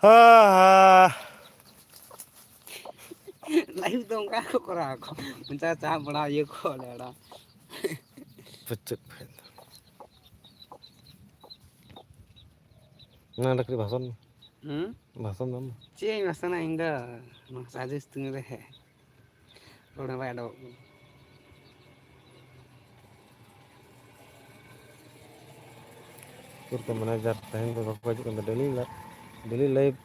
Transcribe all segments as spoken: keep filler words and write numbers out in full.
ᱦᱟ, ᱦᱟ᱾ ᱞᱟᱭᱤᱵᱷ ᱫᱚ ᱚᱱᱠᱟ ᱠᱚ ᱠᱚᱨᱟᱣ ᱟᱠᱚ᱾ ᱢᱚᱪᱟ ᱪᱟᱯ ᱵᱟᱲᱟ, ᱤᱭᱟᱹ ᱠᱚ ᱚᱸᱰᱮ ᱚᱱᱟ᱾ ᱯᱟᱪᱮᱫ ᱯᱷᱮᱫ᱾ ᱚᱱᱟ ᱚᱸᱰᱮ ᱠᱟᱹᱴᱤᱡ ᱵᱷᱟᱥᱚᱱ ᱢᱮ᱾ ᱦᱩᱸ? ᱵᱷᱟᱥᱚᱱ ᱫᱚ ᱟᱢ᱾ ᱪᱮᱫ ᱤᱧ ᱵᱷᱟᱥᱚᱱᱟ ᱤᱧ ᱫᱚ? ᱱᱚᱣᱟ ᱥᱟᱡᱮ ᱥᱤᱛᱩᱝ ᱨᱮ᱾ ᱨᱚᱲ ᱦᱚᱸ ᱵᱟᱭ ᱚᱰᱚᱠᱚᱜ ᱠᱟᱱᱟ᱾ ᱩᱠᱩᱨ ᱠᱚ ᱢᱮᱱᱮᱡᱟᱨ ᱛᱮᱦᱮᱧ ᱫᱚ ᱵᱟᱠᱚ ᱦᱤᱡᱩᱜ ᱠᱟᱱ ᱫᱚ, ᱰᱮᱞᱤ ᱞᱟ-, ᱰᱮᱞᱤ ᱞᱟᱭᱤᱵᱷ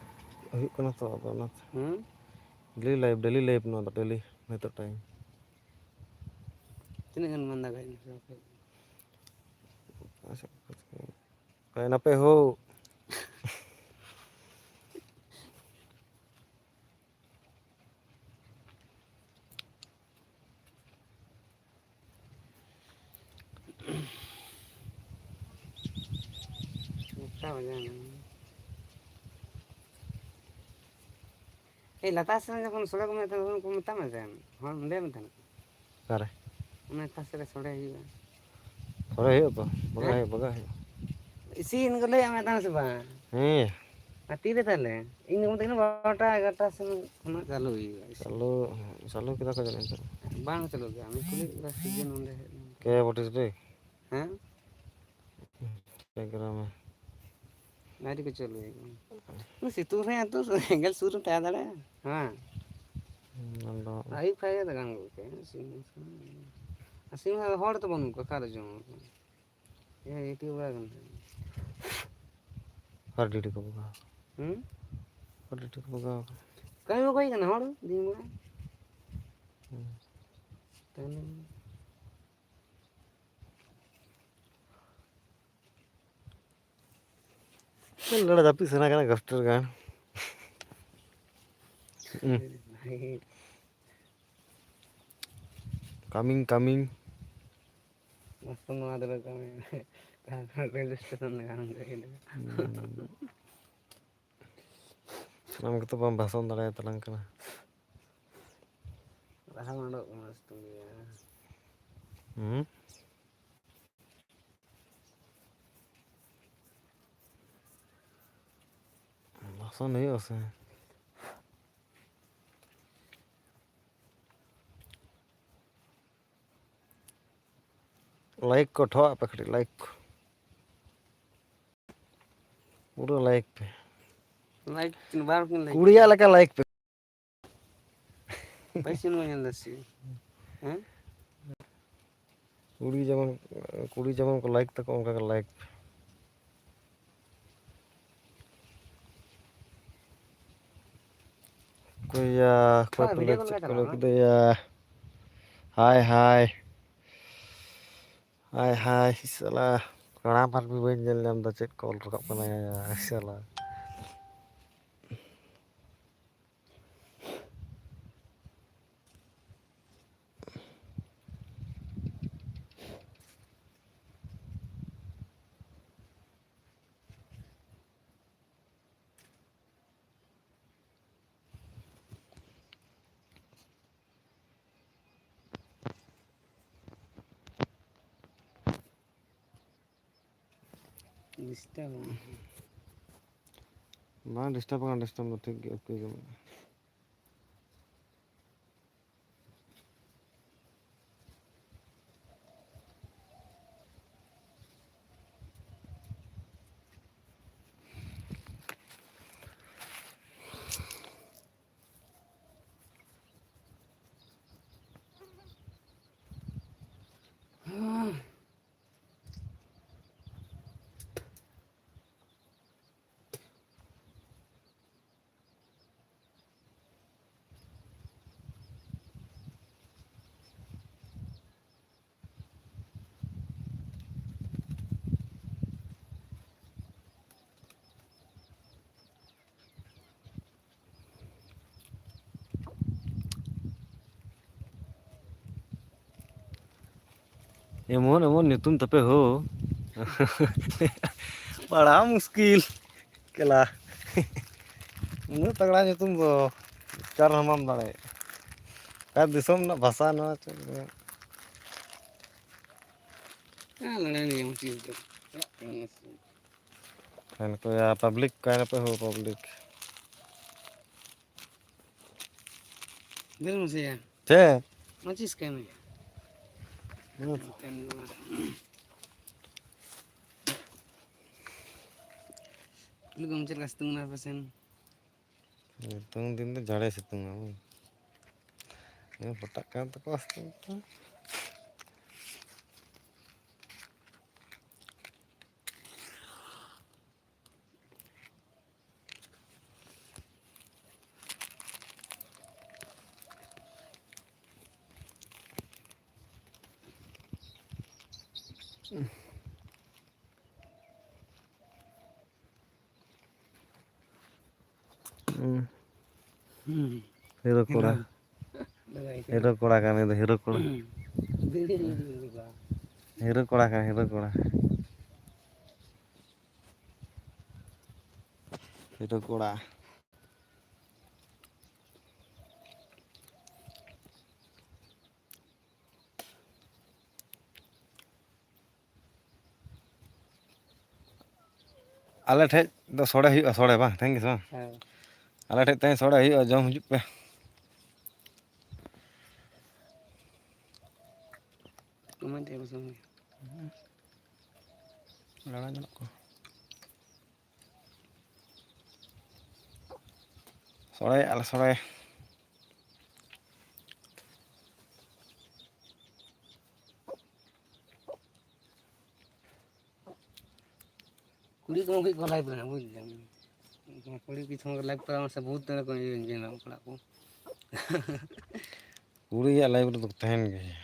ᱦᱩᱭᱩᱜ ᱠᱟᱱᱟ ᱛᱚ, ᱟᱫᱚ ᱚᱱᱟᱛᱮ᱾ ᱦᱩᱸ? ᱰᱮᱞᱤ ᱞᱟᱭᱤᱵᱷ, ᱰᱮᱞᱤ ᱞᱟᱭᱤᱵᱷ ᱱᱚᱣᱟ ᱫᱚ, ᱰᱮᱞᱤ ᱱᱤᱛᱚᱜ ᱴᱟᱭᱤᱢ᱾ ᱛᱤᱱᱟᱹᱜ ᱜᱟᱱ ᱢᱟᱸᱫᱟ ᱜᱟᱡ ᱮᱱᱟ ᱥᱮ ᱵᱟᱯᱮ? ᱟᱪᱪᱷᱟ, ᱚᱠᱚᱭ ᱱᱟᱯᱮ ᱦᱳ? ᱢᱤᱫᱴᱟᱝ ᱵᱟᱡᱟᱣ ᱮᱱᱟ᱾ ᱮᱭ, ᱞᱟᱛᱟᱨ ᱥᱮᱱ ᱡᱚᱠᱷᱚᱱ ᱥᱚᱲᱮ ᱠᱚ ᱢᱮᱛᱟᱜ ᱛᱟᱦᱮᱱ, ᱩᱱᱠᱩ ᱢᱮᱛᱟᱜ ᱢᱮ ᱛᱟᱦᱮᱱ, ᱦᱚᱲ ᱞᱟᱹᱭ ᱢᱮ ᱛᱟᱦᱮᱱ᱾ ᱚᱠᱟᱨᱮ? ᱚᱱᱟ ᱞᱟᱛᱟᱨ ᱥᱮᱫ ᱨᱮ ᱥᱚᱲᱮ ᱦᱩᱭᱩᱜᱼᱟ᱾ ᱥᱚᱲᱮ ᱦᱩᱭᱩᱜᱼᱟ ᱛᱚ, ᱵᱟᱜᱟᱜ ᱦᱮᱸ? ᱦᱩᱭᱩᱜᱼᱟ, ᱵᱟᱜᱟᱜ ᱦᱩᱭᱩᱜᱼᱟ᱾ ᱤᱥᱤᱱ ᱠᱚ ᱞᱟᱹᱭᱟᱜ ᱢᱮ ᱛᱟᱦᱮᱱ ᱥᱮ ᱵᱟᱝ? ᱦᱮᱸ᱾ ᱟᱨ ᱛᱤᱨᱮ ᱛᱟᱦᱞᱮ? ᱤᱧ ᱫᱚ ᱢᱮᱛᱟᱭ ᱠᱟᱱᱟ ᱵᱟᱨᱚᱴᱟ ᱮᱜᱟᱨᱚᱴᱟ ᱥᱮᱱ ᱠᱷᱚᱱᱟᱜ ᱪᱟᱹᱞᱩ ᱦᱩᱭᱩᱜᱼᱟ ᱤᱥᱤᱱ᱾ ᱪᱟᱹᱞᱩ, ᱪᱟᱹᱞᱩ ᱠᱮᱫᱟ ᱠᱚ ᱡᱟᱹᱱᱤᱡ ᱱᱤᱛᱚᱜ᱾ ᱵᱟᱝ ᱪᱟᱹᱞᱩ ᱠᱮᱫᱟ, ᱩᱱᱤ ᱠᱩᱞᱤ ᱠᱮᱫᱟ ᱥᱤᱡᱮᱱ ᱱᱚᱸᱰᱮ ᱦᱮᱡ ᱞᱮᱱ᱾ ᱠᱮ ᱯᱚᱸᱪᱤᱥ ᱨᱮ? ᱦᱮᱸ? ᱤᱱᱥᱴᱟᱜᱨᱟᱢ ᱨᱮ᱾ ᱟᱹᱣᱨᱤ ᱠᱚ ᱪᱟᱹᱞᱩᱭᱟ᱾ ᱩᱱᱟᱹᱜ ᱥᱤᱛᱩᱝ ᱨᱮ ᱟᱹᱛᱩ ᱮᱸᱜᱮᱞ ᱥᱩᱨ ᱨᱮᱢ ᱛᱟᱦᱮᱸ ᱫᱟᱲᱮᱭᱟᱜᱼᱟ? ᱦᱮᱸ᱾ ᱦᱩᱸ, ᱟᱫᱚ ᱟᱹᱭᱩᱵ ᱠᱷᱟᱡ ᱜᱮ ᱫᱟᱬᱟᱱ ᱜᱚᱫ ᱠᱟᱜᱼᱟ᱾ ᱥᱤᱧ, ᱟᱨ ᱥᱤᱧ ᱦᱚᱲ ᱫᱚ ᱵᱟᱹᱱᱩᱜ ᱠᱚᱣᱟ, ᱚᱠᱟᱨᱮ ᱡᱚᱢ ᱟᱠᱚ? ᱦᱮᱸ, ᱤᱭᱩᱴᱤᱭᱩᱵᱟᱨ ᱠᱟᱱ ᱛᱟᱦᱮᱸᱫ᱾ ᱦᱚᱲ ᱰᱤᱭᱩᱴᱤ ᱠᱚ ᱵᱟᱜᱟᱣ᱾ ᱦᱩᱸ? ᱦᱚᱲ ᱰᱤᱭᱩᱴᱤ ᱠᱚ ᱵᱟᱜᱟᱣ ᱠᱟᱱᱟ᱾ ᱠᱟᱹᱢᱤ ᱵᱟᱠᱚ ᱦᱮᱡ ᱠᱟᱱᱟ ᱦᱚᱲ, ᱫᱤᱱ ᱵᱮᱲᱟ᱾ ᱦᱩᱸ᱾ ᱛᱟᱦᱞᱮ ᱞᱟᱲᱟ ᱡᱟᱹᱯᱤᱫ ᱥᱟᱱᱟ ᱠᱟᱱᱟ, ᱜᱚᱥᱴᱮᱨ ᱜᱟᱱ᱾ ᱦᱩᱸ᱾ ᱠᱟᱢᱤᱝ, ᱠᱟᱢᱤᱝ᱾ ᱢᱟᱥᱴᱟᱨ ᱱᱚᱣᱟ ᱫᱚ ᱠᱟᱹᱢᱤ᱾ ᱨᱮᱡᱤᱥᱴᱨᱮᱥᱚᱱ ᱞᱟᱜᱟᱣ ᱦᱩᱭᱩᱜᱼᱟ᱾ ᱦᱩᱸ᱾ ᱟᱢ ᱜᱮᱛᱚ ᱵᱟᱢ ᱵᱷᱟᱥᱚᱱ ᱫᱟᱲᱮᱭᱟᱛᱟᱞᱟᱝ ᱠᱟᱱᱟ᱾ ᱨᱟᱦᱟ ᱢᱟ ᱩᱰᱩᱠ ᱠᱟᱱᱟ ᱥᱤᱛᱩᱝ ᱜᱮᱭᱟ᱾ ᱦᱩᱸ? ᱵᱟ, ᱯᱚᱥᱚᱱᱫ ᱦᱩᱭᱩᱜᱼᱟ ᱥᱮ? ᱞᱟᱭᱤᱠ ᱠᱚ ᱴᱷᱚᱣᱟᱜ ᱯᱮ ᱠᱟᱹᱴᱤᱡ, ᱞᱟᱭᱤᱠ ᱠᱚ᱾ ᱯᱩᱨᱟᱹ ᱞᱟᱭᱤᱠ ᱯᱮ᱾ ᱞᱟᱭᱤᱠ ᱵᱟᱨ ᱠᱤᱱ ᱞᱟᱭᱤᱠ ᱠᱩᱲᱤᱭᱟᱜ ᱞᱮᱠᱟ ᱞᱟᱭᱤᱠ ᱯᱮ᱾ ᱯᱟᱹᱭᱥᱤᱱ ᱢᱟ ᱧᱮᱞ ᱫᱟ ᱥᱮ᱾ ᱦᱮᱸ? ᱠᱩᱲᱤ ᱡᱮᱢᱚᱱ, ᱠᱩᱲᱤ ᱡᱮᱢᱚᱱ ᱠᱚ ᱞᱟᱭᱤᱠ ᱛᱟᱠᱚ, ᱚᱱᱠᱟ ᱜᱮ ᱞᱟᱭᱤᱠ ᱯᱮ᱾ ᱚᱠᱚᱭᱟ, ᱚᱠᱚᱭ ᱦᱳᱭ, ᱯᱮ video ᱞᱟᱹᱭ call ᱪᱮᱫ ᱞᱮᱠᱟ ᱠᱚ ᱪᱟᱞᱟᱣ ᱞᱟᱹᱭ ᱠᱮᱫᱟ ᱭᱟ? ᱦᱟᱭ, ᱦᱟᱭ᱾ ᱦᱟᱭ, ᱦᱟᱭ, ᱥᱟᱞᱟ᱾ ᱠᱟᱲᱟ ᱢᱟᱹᱱᱢᱤ ᱵᱟᱹᱧ ᱧᱮᱞ ᱧᱟᱢ ᱮᱫᱟ, ᱪᱮᱫ call ᱨᱟᱠᱟᱵ ᱠᱟᱱᱟ ᱭᱟ, ᱥᱟᱞᱟ᱾ Disturb ᱵᱟᱝ᱾ ᱵᱟᱝ disturb, ᱵᱟᱝ disturb ᱫᱚ ᱴᱷᱤᱠ ᱜᱮ, OK ᱜᱮ ᱢᱮᱱᱟᱜᱼᱟ᱾ ᱮᱢᱚᱱ ᱮᱢᱚᱱ ᱧᱩᱛᱩᱢ ᱛᱟᱯᱮ ᱦᱳ᱾ ᱵᱟᱲᱟ ᱢᱩᱥᱠᱤᱞ᱾ ᱠᱮᱞᱟ᱾ ᱩᱱᱟᱹᱜ ᱛᱟᱜᱲᱟ ᱧᱩᱛᱩᱢ ᱫᱚ ᱩᱪᱪᱟᱨ ᱦᱚᱸ ᱵᱟᱢ ᱫᱟᱲᱮᱭᱟᱜᱼᱟ᱾ ᱚᱠᱟ ᱫᱤᱥᱚᱢ ᱨᱮᱱᱟᱜ ᱵᱷᱟᱥᱟ ᱱᱚᱣᱟ ᱪᱚ? ᱟᱞᱮ ᱱᱤᱭᱟᱹ ᱪᱤᱱᱛᱟᱹ᱾ ᱱᱩᱠᱩ ᱭᱟ ᱯᱟᱵᱽᱞᱤᱠ ᱠᱟᱭ ᱱᱟᱯᱮ ᱦᱳ ᱯᱟᱵᱽᱞᱤᱠ᱾ ᱫᱮᱞ ᱢᱟᱥᱮᱭᱟ᱾ ᱪᱮᱫ? ᱢᱟᱪᱤᱥ ᱠᱟᱭ ᱢᱮ᱾ ᱦᱩᱸ᱾ ᱠᱩᱞᱤ ᱠᱚᱢ ᱪᱮᱫ ᱞᱮᱠᱟ ᱥᱤᱛᱩᱝ ᱠᱟᱱᱟ ᱟᱯᱮ ᱥᱮᱱ? ᱥᱤᱛᱩᱝ ᱫᱤᱱ ᱫᱚ ᱡᱷᱟᱲᱮ ᱥᱤᱛᱩᱝᱟ ᱵᱟᱝ? ᱦᱮᱸ, ᱯᱚᱴᱟᱜ ᱠᱟᱱ ᱛᱟᱠᱚᱣᱟ ᱥᱤᱛᱩᱝ ᱛᱮ᱾ ᱦᱩᱸ᱾ ᱦᱩᱸ᱾ ᱦᱤᱨᱳ ᱠᱚᱲᱟ᱾ ᱦᱤᱨᱳ᱾ ᱦᱤᱨᱳ ᱠᱚᱲᱟ ᱠᱟᱱ ᱩᱱᱤ ᱫᱚ, ᱦᱤᱨᱳ ᱠᱚᱲᱟ᱾ ᱦᱩᱸ᱾ ᱦᱤᱨᱳ ᱠᱚᱲᱟ ᱠᱟᱱ, ᱦᱤᱨᱳ ᱠᱚᱲᱟ᱾ ᱦᱤᱨᱳ ᱠᱚᱲᱟ᱾ ᱟᱞᱮ ᱴᱷᱮᱡ ᱫᱚ ᱥᱚᱲᱮ ᱦᱩᱭᱩᱜᱼᱟ, ᱥᱚᱲᱮ ᱵᱟᱝ, ᱛᱮᱦᱮᱧ ᱜᱮᱥᱮ ᱵᱟᱝ? ᱦᱮᱸ᱾ ᱟᱞᱮ ᱴᱷᱮᱡ ᱛᱮᱦᱮᱧ ᱥᱚᱲᱮ ᱦᱩᱭᱩᱜᱼᱟ, ᱡᱚᱢ ᱦᱤᱡᱩᱜ ᱯᱮ᱾ ᱞᱟᱲᱟ ᱧᱚᱜ ᱠᱚ᱾ ᱥᱚᱲᱮᱭᱮᱜᱼᱟ ᱞᱮ ᱥᱚᱲᱮ᱾ ᱠᱩᱲᱤ ᱠᱚ ᱢᱩᱠᱷᱤᱡ ᱠᱚ ᱞᱟᱭᱤᱵᱷ ᱨᱮ ᱵᱩᱡᱽ ᱫᱟᱢ᱾ ᱠᱩᱲᱤ ᱠᱤᱪᱷᱩ ᱞᱟᱭᱤᱵᱷ ᱠᱚᱨᱟᱣ ᱢᱟᱥᱮ ᱵᱚᱦᱩᱛ ᱛᱮ ᱠᱚ ᱤᱭᱟᱹ ᱠᱚᱲᱟ ᱠᱚ᱾ ᱠᱩᱲᱤᱭᱟᱜ ᱞᱟᱭᱤᱵᱷ ᱨᱮᱫᱚ ᱠᱚ ᱛᱟᱦᱮᱱ ᱜᱮᱭᱟ᱾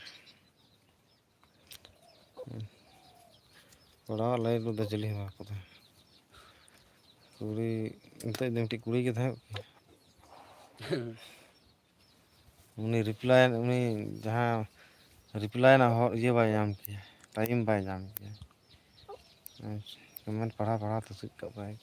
ᱠᱚᱲᱟᱣᱟᱜ ᱞᱟᱭᱤᱵᱷ ᱨᱮᱫᱚ ᱪᱤᱞᱤ ᱦᱚᱸ ᱵᱟᱠᱚ ᱛᱟᱦᱮᱱᱟ᱾ ᱠᱩᱲᱤ, ᱱᱤᱛᱚᱜ ᱡᱩᱫᱤ ᱢᱤᱫᱴᱤᱡ ᱠᱩᱲᱤ ᱜᱮ ᱛᱟᱦᱮᱸ ᱠᱚᱜ ᱠᱮᱭᱟ᱾ ᱩᱱᱤ ᱨᱤᱯᱞᱟᱭ, ᱩᱱᱤ ᱡᱟᱦᱟᱸ ᱨᱤᱯᱞᱟᱭ ᱨᱮᱱᱟᱜ ᱦᱚᱲ ᱤᱭᱟᱹ ᱵᱟᱭ ᱧᱟᱢ ᱠᱮᱭᱟ, ᱴᱟᱭᱤᱢ ᱵᱟᱭ ᱧᱟᱢ ᱠᱮᱭᱟ᱾ ᱠᱚᱢᱮᱱᱴ ᱯᱟᱲᱦᱟᱣ ᱯᱟᱲᱦᱟᱣ ᱛᱮ ᱥᱩᱡ ᱠᱟᱜ ᱵᱟᱭ᱾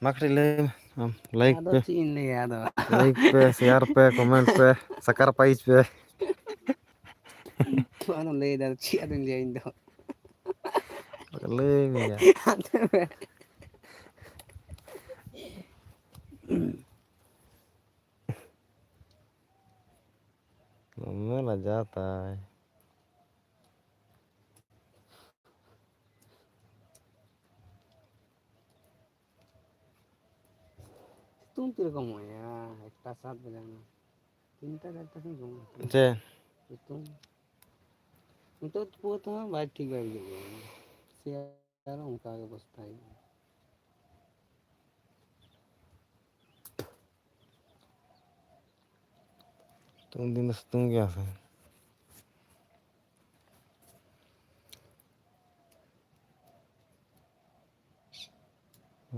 ᱢᱟ ᱠᱟᱹᱴᱤᱡ ᱞᱟᱹᱭ ᱢᱮ ᱟᱢ, like ᱟᱫᱚ ᱯᱮ᱾ ᱪᱮᱫ ᱤᱧ ᱞᱟᱹᱭᱟ ᱟᱫᱚ? Like ᱯᱮ, share ᱯᱮ, comment ᱯᱮ, sacrifice ᱯᱮ᱾ ᱟᱫᱚ ᱞᱟᱹᱭ ᱫᱟ ᱪᱮᱫ ᱟᱫᱚᱧ ᱞᱟᱹᱭᱟ ᱤᱧ ᱫᱚ᱾ ᱞᱟᱹᱭ ᱢᱮᱭᱟ᱾ ᱫᱚᱢᱮ ᱞᱟᱡᱟᱣ ᱛᱟᱭ᱾ ᱥᱤᱛᱩᱝ ᱛᱤ ᱨᱮ ᱠᱚᱢᱚᱜᱼᱟ? ᱮᱠᱴᱟ ᱥᱟᱛ ᱵᱟᱡᱟᱣ ᱱᱟ, ᱛᱤᱱᱴᱟ ᱪᱟᱨᱴᱟ ᱥᱮᱫ ᱠᱚᱢᱚᱜᱼᱟ᱾ ᱪᱮ? ᱥᱤᱛᱩᱝ ᱱᱤᱛᱚᱜ ᱛᱩᱯᱩ ᱠᱟᱛᱮ ᱦᱚᱸ ᱵᱟᱭ ᱴᱷᱤᱠ ᱵᱟᱭ ᱵᱩᱡᱷᱟᱹᱜ ᱠᱟᱱᱟ᱾ ᱥᱮ ᱟᱨᱚ ᱚᱱᱠᱟ ᱜᱮ ᱚᱵᱚᱥᱛᱟ ᱦᱩᱭᱩᱜᱼᱟ᱾ ᱥᱤᱛᱩᱝ ᱫᱤᱱ ᱫᱚ ᱥᱤᱛᱩᱝ ᱜᱮᱭᱟ ᱥᱮ?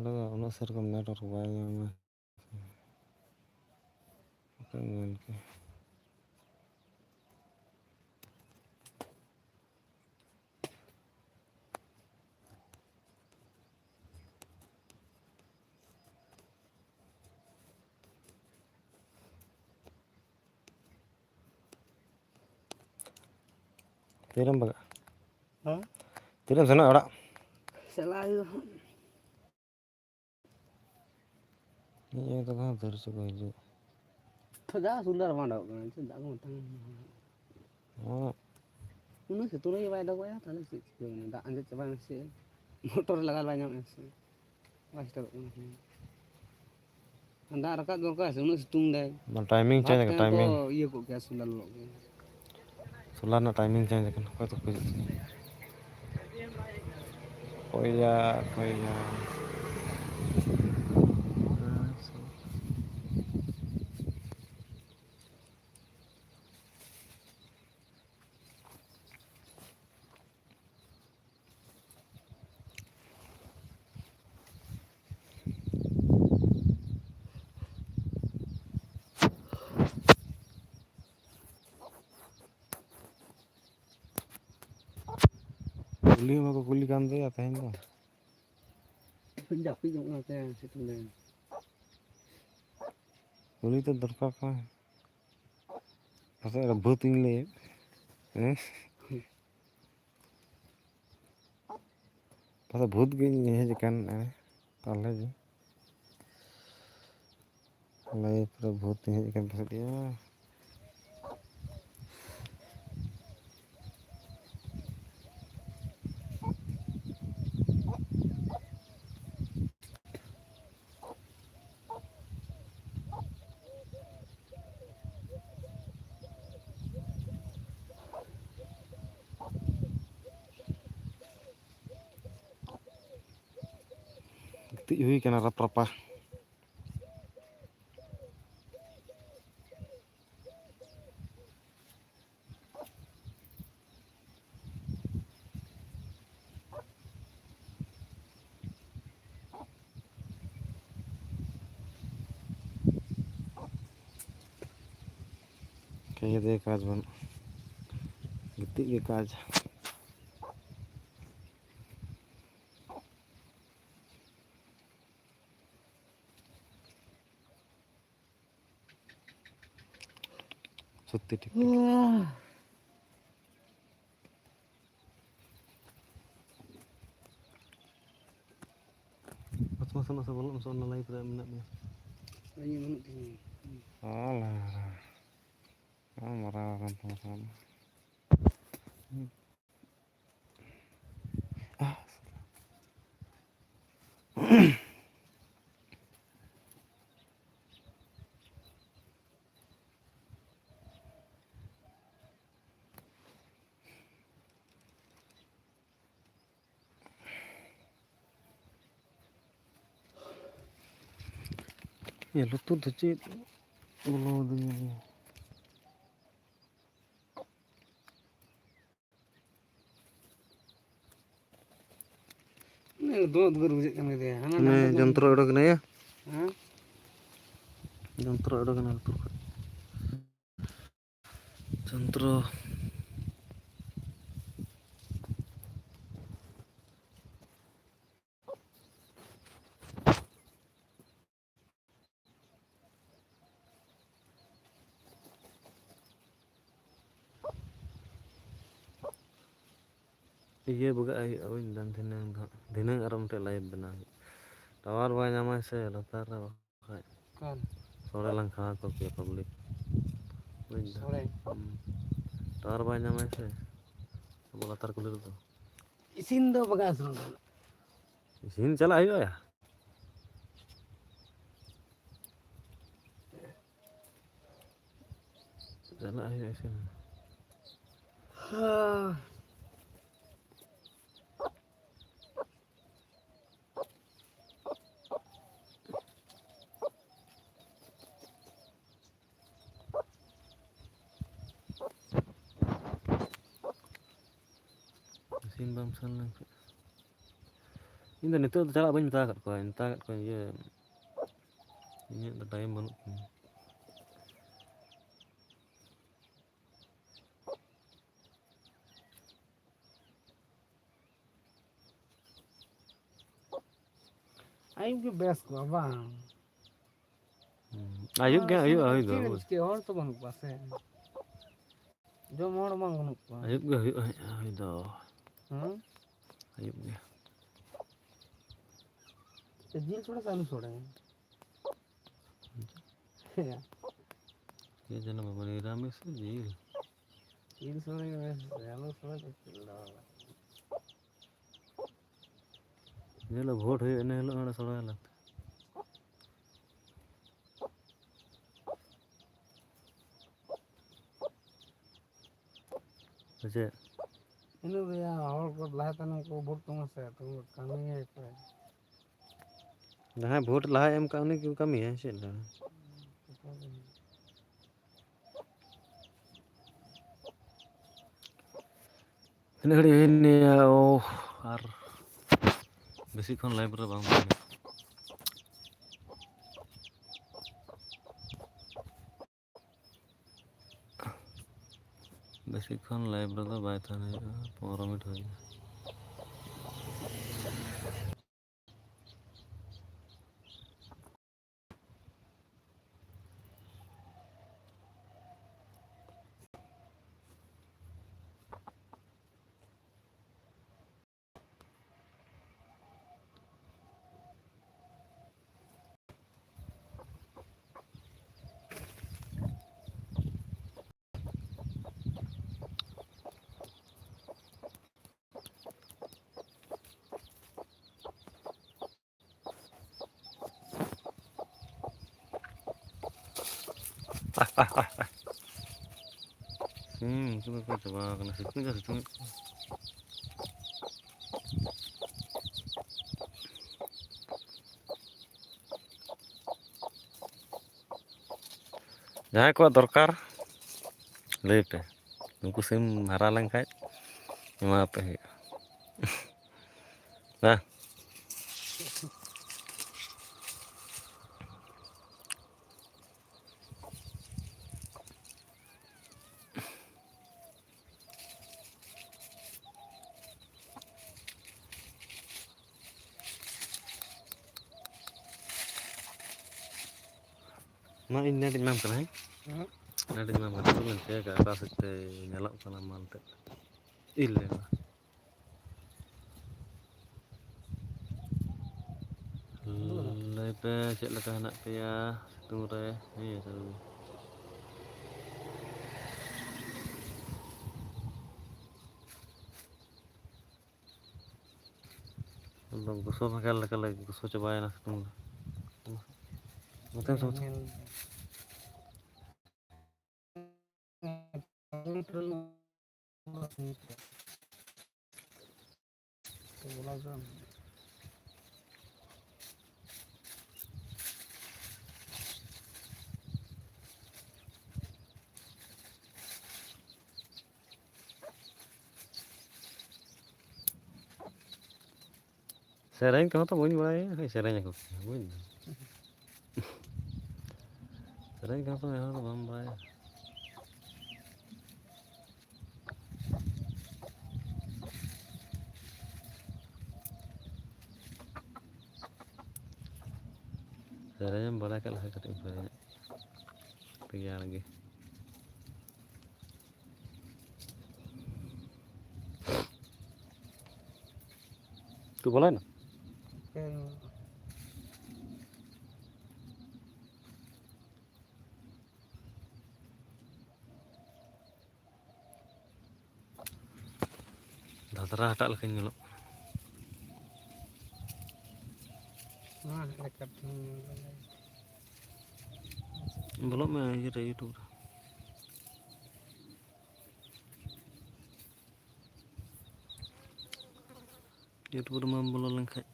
ᱱᱚᱰᱮ ᱫᱚ ᱩᱱᱟᱹᱜ ᱥᱮᱨᱚᱠᱚᱢ network ᱵᱟᱭ ᱧᱟᱢᱟ᱾ ᱚᱠᱟᱧ ᱢᱮᱱ ᱠᱮᱭᱟ? ᱛᱤᱨᱮᱢ ᱵᱟᱜᱟᱜᱼᱟ? ᱦᱮᱸ? ᱛᱤᱨᱮᱢ ᱥᱮᱱᱚᱜᱼᱟ ᱚᱲᱟᱜ? ᱪᱟᱞᱟᱜ ᱦᱩᱭᱩᱜᱼᱟ ᱦᱟᱸᱜ᱾ ᱤᱧ ᱟᱭᱳ ᱛᱟᱠᱚ ᱦᱚᱸ ᱛᱤᱨᱮ ᱪᱚ ᱠᱚ ᱦᱤᱡᱩᱜ᱾ ᱛᱚ ᱡᱟ ᱥᱩᱱᱫᱚᱨ ᱵᱟᱝ ᱩᱰᱩᱠᱚᱜ ᱠᱟᱱᱟ, ᱪᱮᱫ ᱫᱟᱜ ᱠᱚ ᱢᱤᱫᱴᱟᱝ ᱦᱚᱸ᱾ ᱩᱱᱟᱹᱜ ᱥᱤᱛᱩᱝ ᱨᱮᱜᱮ ᱵᱟᱭ ᱩᱰᱩᱠᱚᱜᱼᱟ, ᱛᱟᱦᱞᱮ ᱪᱮᱫ ᱪᱤᱠᱟᱹ ᱵᱟᱝ? ᱫᱟᱜ ᱟᱸᱡᱮᱫ ᱪᱟᱵᱟᱭᱮᱱᱟ ᱥᱮ ᱪᱮᱫ? ᱢᱚᱴᱚᱨ ᱞᱟᱜᱟᱣ ᱵᱟᱭ ᱧᱟᱢᱮᱫᱼᱟ ᱥᱮ ᱪᱮᱫ? ᱵᱟᱭ ᱥᱴᱟᱨᱴᱚᱜ ᱠᱟᱱᱟ᱾ ᱫᱟᱜ ᱨᱟᱠᱟᱵ ᱫᱚᱨᱠᱟᱨ ᱥᱮ, ᱩᱱᱟᱹᱜ ᱥᱤᱛᱩᱝ ᱫᱟᱭ᱾ ᱵᱟᱝ, timing ᱵᱷᱟᱵᱽ change ᱟᱠᱟᱱᱟ, ᱛᱟᱭᱚᱢ ᱛᱚ timing᱾ ᱤᱭᱟᱹ ᱠᱚᱜ ᱜᱮᱭᱟ, ᱥᱳᱞᱟᱨ ᱞᱚᱞᱚᱜ ᱜᱮᱭᱟ᱾ ᱥᱳᱞᱟᱨ ᱨᱮᱱᱟᱜ timing change ᱟᱠᱟᱱᱟ, ᱚᱠᱚᱭ ᱛᱚᱠᱚ ᱦᱤᱡᱩᱜ ᱠᱟᱱᱟ᱾ ᱚᱠᱚᱭᱟ, ᱚᱠᱚᱭᱟ᱾ ᱠᱩᱞᱤ ᱦᱚᱸ ᱵᱟᱠᱚ ᱠᱩᱞᱤ ᱠᱟᱱ ᱫᱚᱭᱟ ᱛᱮᱦᱮᱧ ᱫᱚ᱾ ᱡᱟᱹᱯᱤᱫ ᱡᱚᱝ ᱠᱟᱱᱟ ᱥᱮ ᱥᱤᱛᱩᱝ ᱫᱤᱱ᱾ ᱩᱱᱤ ᱫᱚ ᱫᱚᱨᱠᱟᱨ ᱠᱟᱱᱟ᱾ ᱯᱟᱥᱮᱡ ᱮ ᱵᱷᱩᱛ ᱤᱧ ᱞᱟᱹᱭᱮᱫ᱾ ᱦᱮᱸ? ᱯᱟᱥᱮᱡ ᱵᱷᱩᱛ ᱜᱤᱧ ᱦᱮᱡ ᱟᱠᱟᱱ, ᱮ, ᱛᱟᱦᱚᱞᱮ ᱜᱮ᱾ ᱞᱟᱭᱤᱯᱷ ᱨᱮ ᱵᱷᱩᱛ ᱤᱧ ᱦᱮᱡ ᱟᱠᱟᱱ ᱛᱟᱦᱮᱸᱫ ᱭᱟ᱾ ᱜᱤᱛᱤᱡ ᱦᱩᱭ ᱠᱟᱱᱟ ᱨᱟᱯ ᱨᱟᱯᱟ᱾ ᱠᱷᱮᱞ ᱫᱚ ᱠᱟᱡᱽ ᱵᱟᱹᱱᱩᱜᱼᱟ, ᱜᱤᱛᱤᱡ ᱜᱮ ᱠᱟᱡᱽ᱾ ᱥᱚᱛᱛᱤ ᱴᱷᱤᱠ ᱴᱷᱤᱠ᱾ ᱯᱟᱥ ᱢᱟᱥᱮ ᱱᱟᱥᱮ ᱵᱚᱞᱚᱜ ᱢᱮᱥᱮ, ᱚᱱᱟ ᱞᱟᱭᱤᱵᱷ ᱨᱮ ᱢᱮᱱᱟᱜ ᱢᱮᱭᱟ᱾ ᱤᱧ ᱵᱟᱹᱱᱩᱜ ᱛᱤᱧᱟ᱾ ᱚ, ᱞᱟᱦᱟ ᱨᱮ᱾ ᱚ, ᱢᱟᱨᱟᱝ ᱟᱠᱟᱱ ᱛᱟᱢᱟ ᱥᱮ ᱵᱟᱝ? ᱭᱟ, ᱞᱩᱛᱩᱨ ᱫᱚ ᱪᱮᱫ ᱵᱚᱞᱚ ᱟᱹᱫᱤᱧᱟ? ᱫᱚᱢᱮ ᱩᱫᱽᱜᱟᱹᱨ ᱵᱩᱡᱷᱟᱹᱜ ᱠᱟᱱ ᱜᱮᱭᱟ᱾ ᱦᱟᱱᱟ ᱦᱟᱱᱮ ᱱᱟᱱᱟ ᱫᱚ ᱡᱚᱱᱛᱨᱚ ᱚᱰᱚᱠ ᱮᱱᱟ ᱭᱟ? ᱦᱮᱸ? ᱡᱚᱱᱛᱨᱚ ᱚᱰᱚᱠ ᱮᱱᱟ ᱞᱩᱛᱩᱨ ᱠᱷᱚᱱ᱾ ᱡᱚᱱᱛᱨᱚ᱾ ᱤᱭᱟᱹ ᱵᱟᱜᱟᱜ ᱦᱩᱭᱩᱜᱼᱟ, ᱵᱩᱡᱽ ᱫᱟᱢ, ᱫᱷᱤᱱᱟᱹᱝ ᱫᱚ ᱦᱟᱸᱜ᱾ ᱫᱷᱤᱱᱟᱹᱝ ᱟᱨᱚ ᱢᱤᱫᱴᱮᱡ live ᱵᱮᱱᱟᱣ ᱦᱩᱭᱩᱜᱼᱟ᱾ Tower ᱵᱟᱭ ᱧᱟᱢᱟᱭ ᱥᱮ ᱞᱟᱛᱟᱨ ᱨᱮ, ᱵᱟᱠᱷᱟᱡ ᱚᱠᱟᱨᱮ? ᱥᱚᱲᱮ ᱞᱟᱝ ᱠᱷᱟᱣᱟ ᱠᱚ ᱠᱮᱭᱟ public᱾ ᱵᱩᱡᱽ ᱫᱟᱢ? ᱥᱚᱲᱮ? ᱦᱩᱸ᱾ Tower ᱵᱟᱭ ᱧᱟᱢᱟᱭ ᱥᱮ ᱟᱵᱚ ᱞᱟᱛᱟᱨ ᱠᱩᱞᱦᱤ ᱨᱮᱫᱚ᱾ ᱤᱥᱤᱱ ᱫᱚ ᱵᱟᱜᱟᱜ ᱟᱥᱮ ᱵᱟᱝ? ᱤᱥᱤᱱ ᱪᱟᱞᱟᱜ ᱦᱩᱭᱩᱜᱼᱟ ᱭᱟ᱾ ᱪᱟᱞᱟᱜ ᱦᱩᱭᱩᱜᱼᱟ ᱤᱥᱤᱱ᱾ ᱦᱮᱸ᱾ ᱤᱥᱤᱱ ᱵᱟᱢ ᱥᱮᱱ ᱞᱮᱱᱠᱷᱟᱱ᱾ ᱤᱧ ᱫᱚ ᱱᱤᱛᱚᱜ ᱫᱚ ᱪᱟᱞᱟᱜ ᱵᱟᱹᱧ ᱢᱮᱛᱟ ᱟᱠᱟᱫ ᱠᱚᱣᱟ, ᱢᱮᱛᱟ ᱟᱠᱟᱫ ᱠᱚᱣᱟᱧ ᱤᱭᱟᱹ, ᱤᱧᱟᱹᱜ ᱫᱚ time ᱵᱟᱹᱱᱩᱜ ᱛᱤᱧᱟᱹ᱾ ᱟᱹᱭᱩᱵ ᱜᱮ ᱵᱮᱥ ᱠᱚᱜᱼᱟ ᱵᱟᱝ? ᱦᱩᱸ᱾ ᱟᱹᱭᱩᱵ ᱜᱮ ᱟᱨ ᱦᱩᱭᱩᱜᱼᱟ, ᱦᱩᱭ ᱫᱚ᱾ ᱪᱮᱫ ᱮᱢ ᱪᱤᱠᱟᱹᱭᱟ? ᱦᱚᱲ ᱛᱚ ᱵᱟᱹᱱᱩᱜ ᱠᱚᱣᱟ ᱥᱮ᱾ ᱡᱚᱢ ᱦᱚᱲ ᱵᱟᱝ ᱵᱟᱹᱱᱩᱜ ᱠᱚᱣᱟ᱾ ᱟᱹᱭᱩᱵ ᱜᱮ ᱦᱩᱭᱩᱜᱼᱟ, ᱦᱩᱭ ᱫᱚ᱾ ᱦᱮᱸ? ᱟᱹᱭᱩᱵ ᱜᱮ᱾ ᱡᱤᱞ ᱥᱚᱲᱮ ᱥᱮ ᱟᱹᱞᱩ ᱥᱚᱲᱮ? ᱦᱮᱸ᱾ ᱪᱮᱫ ᱡᱮᱱᱚ ᱵᱟᱵᱟ, ᱱᱤᱨᱟᱢᱤᱥ ᱥᱮ ᱡᱤᱞ? ᱡᱤᱞ ᱥᱚᱲᱮ ᱜᱮ ᱵᱮᱥ, ᱟᱹᱞᱩ ᱥᱚᱲᱮ ᱫᱚ ᱪᱮᱫ ᱞᱮᱠᱟ? ᱡᱮ ᱦᱤᱞᱳᱜ vote ᱦᱩᱭᱩᱜ, ᱤᱱᱟᱹ ᱦᱤᱞᱳᱜ ᱱᱚᱰᱮ ᱥᱚᱲᱮ ᱟᱞᱮ᱾ ᱥᱮ ᱪᱮᱫ? ᱤᱱᱟᱹ ᱨᱮᱭᱟᱜ ᱦᱚᱲ ᱠᱚ ᱞᱟᱦᱟ ᱛᱟᱭᱱᱚᱢ ᱠᱚ vote ᱠᱚ ᱮᱢᱟ ᱥᱮ, ᱛᱚ ᱠᱟᱹᱢᱤ ᱜᱮ ᱦᱩᱭᱩᱜ ᱛᱟᱭᱟ᱾ ᱡᱟᱦᱟᱸᱭ vote ᱞᱟᱦᱟᱭ ᱮᱢ ᱠᱟᱜ, ᱩᱱᱤ ᱜᱮ ᱠᱟᱹᱢᱤᱭᱟᱭ, ᱪᱮᱫ ᱞᱮᱠᱟ? ᱛᱤᱱᱟᱹᱜ ᱜᱷᱟᱹᱲᱤᱡ ᱦᱩᱭᱱᱟ? ᱳᱦ, ᱟᱨ ᱵᱮᱥᱤ ᱠᱷᱚᱱ live ᱨᱮ ᱵᱟᱝ ᱛᱟᱦᱮᱱᱟ᱾ ᱵᱮᱥᱤ ᱠᱷᱚᱱ live ᱨᱮᱫᱚ ᱵᱟᱭ ᱛᱟᱦᱮᱱ ᱦᱩᱭᱩᱜᱼᱟ, ᱯᱚᱱᱨᱚ ᱢᱤᱱᱤᱴ ᱦᱩᱭᱱᱟ᱾ ᱦᱩᱸ, ᱩᱱᱠᱩ ᱫᱚᱠᱚ ᱪᱟᱵᱟ ᱟᱠᱟᱱᱟ, ᱥᱤᱛᱩᱝ ᱜᱮ ᱥᱤᱛᱩᱝ ᱮᱫ ᱠᱚᱣᱟ᱾ ᱡᱟᱦᱟᱸᱭ ᱠᱚᱣᱟᱜ ᱫᱚᱨᱠᱟᱨ, ᱞᱟᱹᱭ ᱯᱮ, ᱩᱱᱠᱩ ᱥᱤᱢ ᱦᱟᱨᱟ ᱞᱮᱱᱠᱷᱟᱡ ᱮᱢᱟ ᱯᱮ ᱦᱩᱭᱩᱜᱼᱟ᱾ ᱦᱮᱸ᱾ ᱢᱟ ᱤᱧ ᱱᱮᱴ ᱤᱧ ᱮᱢᱟᱢ ᱠᱟᱱᱟ, ᱦᱮᱸ? ᱦᱮᱸ? ᱱᱮᱴ ᱤᱧ ᱮᱢᱟᱢ ᱠᱟᱱᱟ, ᱛᱚᱵᱮ ᱪᱮᱠᱟ ᱚᱠᱟ ᱥᱮᱫ ᱛᱮ ᱧᱮᱞᱚᱜ ᱠᱟᱱᱟ ᱢᱟᱞ ᱛᱮᱫ᱾ ᱤᱞ ᱞᱮᱱᱟ᱾ ᱞᱟᱹᱭ ᱯᱮ, ᱪᱮᱫ ᱞᱮᱠᱟ ᱦᱮᱱᱟᱜ ᱯᱮᱭᱟ ᱥᱤᱛᱩᱝ ᱨᱮ? ᱦᱮᱸ, ᱥᱟᱹᱨᱩ᱾ ᱮᱠᱫᱚᱢ ᱜᱚᱥᱚ ᱵᱷᱟᱜᱟᱨ ᱞᱮᱠᱟ ᱞᱮ ᱜᱚᱥᱚ ᱪᱟᱵᱟᱭᱮᱱᱟ ᱥᱤᱛᱩᱝ ᱨᱮ᱾ ᱱᱚᱛᱮ ᱥᱚ-, ᱧᱮᱞ᱾ ᱥᱮᱨᱮᱧ ᱠᱚᱦᱚᱸ ᱛᱚ ᱵᱟᱹᱧ ᱵᱟᱲᱟᱭᱟ, ᱦᱳᱭ, ᱥᱮᱨᱮᱧ ᱟᱠᱚ ᱠᱤ? ᱵᱩᱡᱽ ᱫᱟᱢ? ᱥᱮᱨᱮᱧ ᱠᱚᱦᱚᱸ ᱛᱚ ᱮᱦᱚᱵ ᱫᱚ ᱵᱟᱢ ᱵᱟᱲᱟᱭᱟ᱾ ᱥᱮᱨᱮᱧ ᱮᱢ ᱵᱟᱲᱟᱭ ᱠᱷᱟᱡ ᱞᱟᱦᱟ ᱠᱟᱹᱴᱤᱡ ᱮᱢ ᱥᱮᱨᱮᱧᱟ᱾ ᱨᱮᱭᱟᱲ ᱜᱮ᱾ ᱛᱩ ᱵᱚᱞᱚᱭᱮᱱᱟ? ᱫᱷᱟᱫᱽᱨᱟ ᱦᱟᱴᱟᱜ ᱞᱮᱠᱟᱧ ᱧᱮᱞᱚᱜ ᱠᱟᱱᱟ᱾ ᱱᱚᱣᱟ ᱞᱮᱠᱟᱛᱮ ᱵᱚᱞᱚᱜ ᱢᱮ ᱤᱭᱟᱹ ᱨᱮ, YouTube ᱨᱮ᱾ YouTube ᱨᱮᱢᱟᱢ ᱵᱚᱞᱚ ᱞᱮᱱᱠᱷᱟᱡ᱾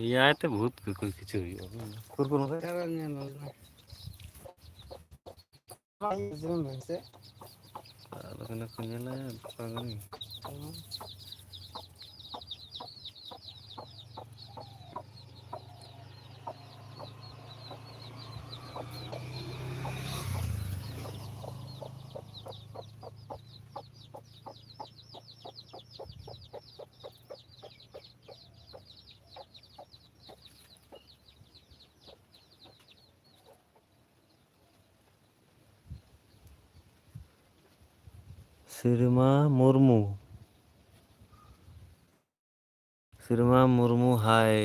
ᱮᱭᱟᱭ ᱛᱮ ᱵᱚᱦᱩᱛ ᱠᱤᱪᱷᱩ ᱦᱩᱭᱩᱜᱼᱟ᱾ ᱠᱩᱨᱠᱩᱨ ᱢᱟᱥᱮ᱾ ᱟᱨᱚ ᱧᱮᱞ ᱢᱮ᱾ ᱡᱩᱢ ᱢᱮ ᱥᱮ᱾ ᱟᱫᱚ ᱠᱟᱱᱟ ᱠᱚ ᱧᱮᱞᱟ, ᱚᱠᱟ ᱜᱟᱹᱲᱤ? ᱦᱩᱸ᱾ ᱥᱮᱨᱢᱟ ᱢᱩᱨᱢᱩ᱾ ᱥᱮᱨᱢᱟ ᱢᱩᱨᱢᱩ, ᱦᱟᱭ᱾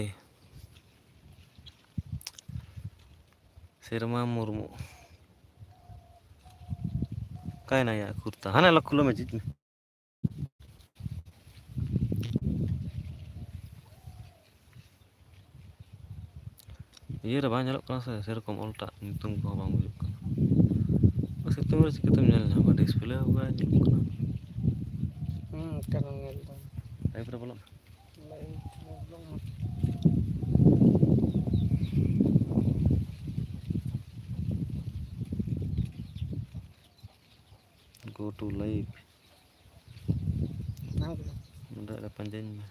ᱥᱮᱨᱢᱟ ᱢᱩᱨᱢᱩ᱾ ᱚᱠᱟᱭᱮᱱᱟ ᱭᱟ ᱠᱩᱨᱛᱟ? ᱦᱟᱱᱮ ᱞᱚᱠ ᱠᱷᱩᱞᱟᱹᱣ ᱢᱮ, ᱡᱷᱤᱡ ᱢᱮ᱾ ᱤᱭᱟᱹ ᱨᱮ ᱵᱟᱝ ᱧᱮᱞᱚᱜ ᱠᱟᱱᱟ ᱥᱮ, ᱥᱮᱨᱚᱠᱚᱢ ᱚᱞᱴᱟᱜ ᱧᱩᱛᱩᱢ ᱠᱚᱦᱚᱸ ᱵᱟᱝ ᱵᱩᱡᱩᱜ ᱠᱟᱱᱟ᱾ ᱥᱤᱛᱩᱝ ᱨᱮ ᱪᱤᱠᱟᱹᱛᱮᱢ ᱧᱮᱞ ᱧᱟᱢᱟ? ᱰᱤᱥᱯᱞᱮ ᱦᱚᱸ ᱵᱟᱭ ᱧᱮᱞᱚᱜ ᱠᱟᱱᱟ᱾ ᱦᱩᱸ, ᱚᱱᱠᱟ ᱵᱟᱝ ᱧᱮᱞ ᱫᱟ᱾ ᱞᱟᱭᱤᱵᱷ ᱨᱮ ᱵᱚᱞᱚᱜ ᱢᱮ᱾ ᱞᱟᱭᱤᱵᱷ ᱨᱮ ᱵᱚᱞᱚᱜ ᱢᱮ᱾ Go to live. ᱧᱟᱢ ᱠᱮᱫᱟ? ᱱᱚᱰᱮ ᱨᱮ ᱯᱟᱸᱡᱟᱧ ᱢᱮ᱾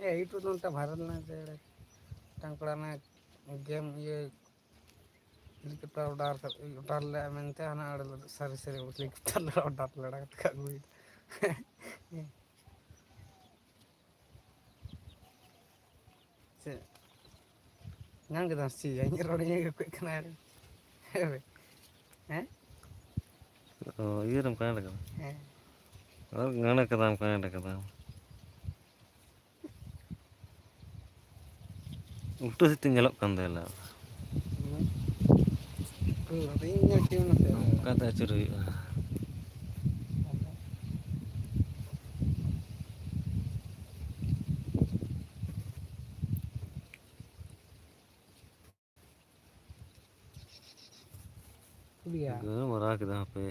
ᱮ, YouTube ᱱᱚᱱᱛᱮ viral ᱞᱮᱱᱟ ᱡᱮ ᱢᱤᱫᱴᱟᱝ ᱠᱚᱲᱟ ᱚᱱᱟ game ᱤᱭᱟᱹ helicopter order, order ᱞᱮᱫᱼᱟ ᱢᱮᱱᱛᱮ ᱦᱟᱱᱟ ᱟᱲᱮ ᱥᱟᱹᱨᱤ ᱥᱟᱹᱨᱤ helicopter ᱞᱮ order ᱞᱮᱫᱟ ᱠᱟᱛᱮ ᱠᱚ ᱟᱹᱜᱩᱭᱮᱫᱟ᱾ ᱪᱮᱫ? ᱧᱟᱢ ᱠᱮᱫᱟᱢ ᱥᱮ ᱪᱮᱫ? ᱤᱧᱟᱹᱜ ᱨᱚᱲ ᱤᱧᱟᱹᱜ ᱜᱮ ᱠᱚᱭᱚᱜ ᱠᱟᱱᱟ᱾ ᱦᱮᱸ? ᱚ, ᱤᱭᱟᱹ ᱨᱮᱢ connect ᱠᱟᱫᱟ? ᱦᱮᱸ᱾ ᱚ, connect ᱠᱟᱫᱟᱢ, connect ᱠᱟᱫᱟᱢ᱾ ᱩᱞᱴᱟᱹ ᱥᱮᱫ ᱛᱮ ᱧᱮᱞᱚᱜ ᱠᱟᱱ ᱫᱚ ᱭᱟᱞᱟ᱾ ᱦᱩᱸ᱾ ᱦᱩᱸ, ᱟᱫᱚ ᱤᱧ ᱧᱮᱞ ᱠᱮᱫᱟ ᱚᱱᱟᱛᱮ᱾ ᱱᱚᱝᱠᱟᱛᱮ ᱟᱹᱪᱩᱨ ᱦᱩᱭᱩᱜᱼᱟ᱾ ᱠᱩᱞᱤᱭᱟ᱾ ᱜᱟᱹᱭ ᱢᱟᱨᱟ ᱠᱮᱫᱟ ᱦᱟᱯᱮ᱾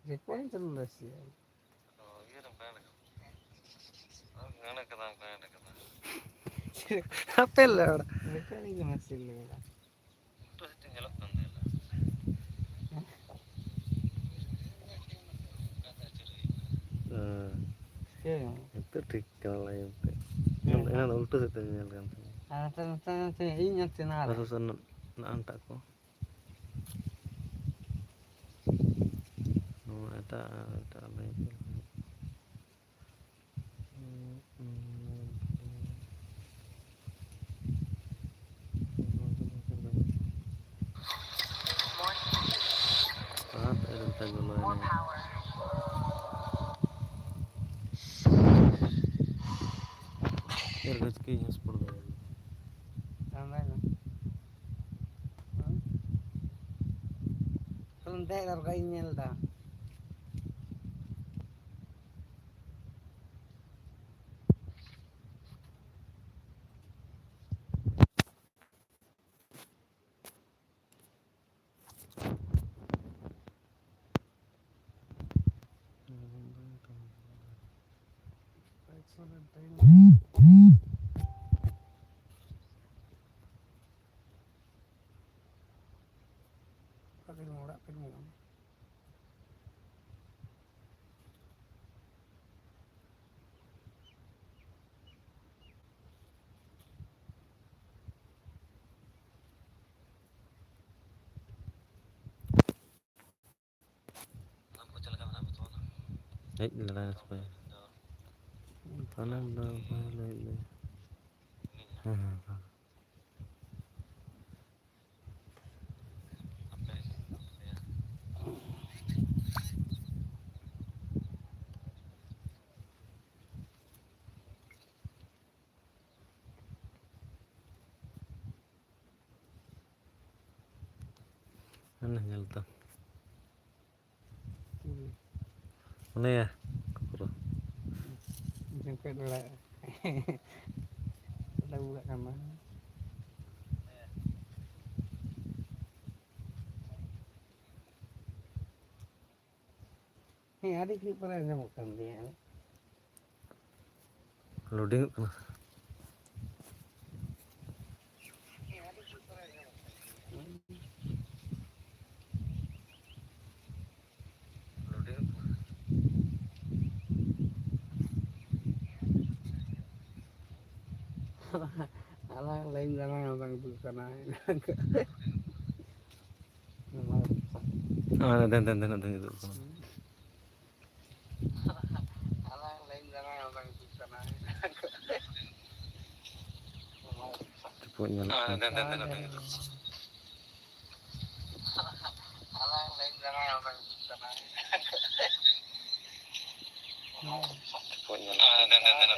ᱨᱮᱠᱚᱨᱰᱤᱝ ᱪᱟᱹᱞᱩ ᱞᱮᱫᱟ ᱥᱮ? ᱦᱟᱯᱮ ᱞᱟᱹᱲ᱾ ᱨᱮᱠᱚᱨᱰᱤᱝ ᱠᱟᱱᱟ ᱥᱮ ᱞᱟᱹᱲ? ᱦᱮᱸ᱾ ᱱᱤᱛᱚᱜ ᱴᱷᱤᱠ ᱠᱟᱱᱟ ᱞᱟᱭᱤᱱ ᱛᱮ᱾ ᱦᱮᱸ᱾ ᱮᱱᱟᱱ ᱩᱞᱴᱟᱹ ᱥᱮᱫ ᱛᱮ ᱧᱮᱞ ᱠᱟᱱ ᱛᱟᱦᱮᱸᱫ᱾ ᱟᱨ ᱱᱚᱛᱮ, ᱱᱚᱛᱮ, ᱱᱚᱛᱮ ᱤᱧ ᱟᱨ ᱪᱮᱫ ᱱᱟᱦᱟᱜ ᱨᱮ? ᱟᱥᱚᱞ ᱱᱟᱜ ᱟᱱᱴᱟᱜ ᱠᱚ᱾ ᱱᱚᱣᱟ ᱮᱴᱟᱜ, ᱮᱴᱟᱜ ᱞᱟᱭᱤᱱ ᱛᱮ᱾ ᱟᱨ ᱮᱱᱛᱮ ᱜᱚᱞᱚᱭ ᱢᱮ᱾ ᱮᱨ ᱜᱟᱪᱠᱤ ᱦᱚᱥᱯᱚᱴ ᱫᱚ᱾ ᱟᱢ ᱵᱟᱭ ᱢᱮ᱾ ᱦᱩᱸ? ᱠᱷᱟᱹᱞᱤᱢ ᱫᱮᱡ ᱫᱟᱲᱮ ᱠᱚᱜᱼᱟ, ᱤᱧ ᱧᱮᱞ ᱮᱫᱟ᱾ ᱚᱲᱟᱜ ᱯᱷᱤᱞᱢ ᱚᱲᱟᱜ ᱯᱷᱤᱞᱢ ᱚᱲᱟᱜ᱾ ᱦᱮᱡ ᱞᱮᱱᱟᱭ ᱥᱮ ᱵᱟᱭ? ᱯᱟᱞᱮᱱ ᱫᱚ ᱵᱟᱭ ᱞᱟᱹᱭᱮᱫ ᱞᱮᱭᱟ᱾ ᱦᱮᱸ, ᱦᱮᱸ, ᱦᱮᱸ᱾ ᱦᱟᱱᱮ ᱧᱮᱞ ᱛᱟᱢ᱾ ᱩᱱᱤᱭᱟ᱾ ᱡᱚᱢᱠᱮᱫ ᱵᱮᱲᱟ᱾ ᱞᱟᱹᱜᱩ ᱠᱟᱜ ᱠᱟᱱᱟ᱾ ᱦᱮᱸ, ᱟᱹᱰᱤ ᱜᱷᱟᱹᱲᱤᱡ ᱯᱚᱨᱮ ᱟᱸᱡᱚᱢᱚᱜ ᱠᱟᱱ ᱛᱤᱧᱟᱹ᱾ ᱞᱳᱰᱤᱝᱚᱜ ᱠᱟᱱᱟ᱾ ᱟᱞᱟᱝ ᱞᱟᱭᱤᱱ ᱫᱟᱬᱟ ᱦᱚᱸ ᱵᱟᱝ ᱡᱩᱛ ᱠᱟᱱᱟ᱾ ᱟᱨ ᱫᱮᱱ, ᱫᱮᱱ, ᱫᱮᱱ, ᱫᱮᱱ ᱡᱩᱛᱩᱜ ᱠᱟᱱᱟ᱾ ᱟᱞᱟᱝ ᱞᱟᱭᱤᱱ ᱫᱟᱬᱟ ᱦᱚᱸ ᱵᱟᱝ ᱡᱩᱛ ᱠᱟᱱᱟ᱾ ᱪᱩᱯᱩᱫ ᱧᱮᱞᱚᱜ ᱠᱟᱱᱟ᱾ ᱟᱞᱟᱝ ᱞᱟᱭᱤᱱ ᱫᱟᱬᱟ ᱦᱚᱸ ᱵᱟᱝ ᱡᱩᱛ ᱠᱟᱱᱟ᱾ ᱪᱩᱯᱩᱫ ᱧᱮᱞᱚᱜ ᱠᱟᱱᱟ᱾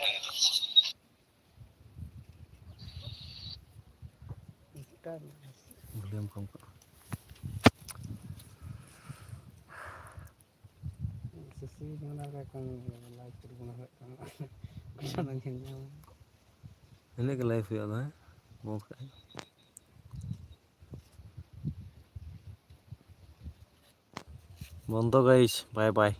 ᱵᱷᱚᱞᱤᱭᱟᱢ ᱠᱚᱢ ᱠᱟᱜ᱾ ᱥᱩᱥᱤ ᱢᱮᱱᱟ ᱞᱮ ᱠᱷᱟᱱ ᱞᱟᱭᱤᱵᱷ ᱠᱚᱨᱮ ᱵᱚᱱ ᱦᱮᱡ ᱠᱟᱱᱟ᱾ ᱯᱚᱭᱥᱟ ᱫᱚ ᱧᱮᱞ ᱧᱟᱢᱟ᱾ ᱤᱱᱟᱹᱜ ᱜᱮ ᱞᱟᱭᱤᱵᱷ ᱦᱩᱭᱩᱜᱼᱟ ᱟᱫᱚ, ᱦᱮᱸ? ᱵᱚᱱᱫᱚ ᱠᱟᱜ᱾ ᱵᱚᱱᱫᱚ guys, bye bye᱾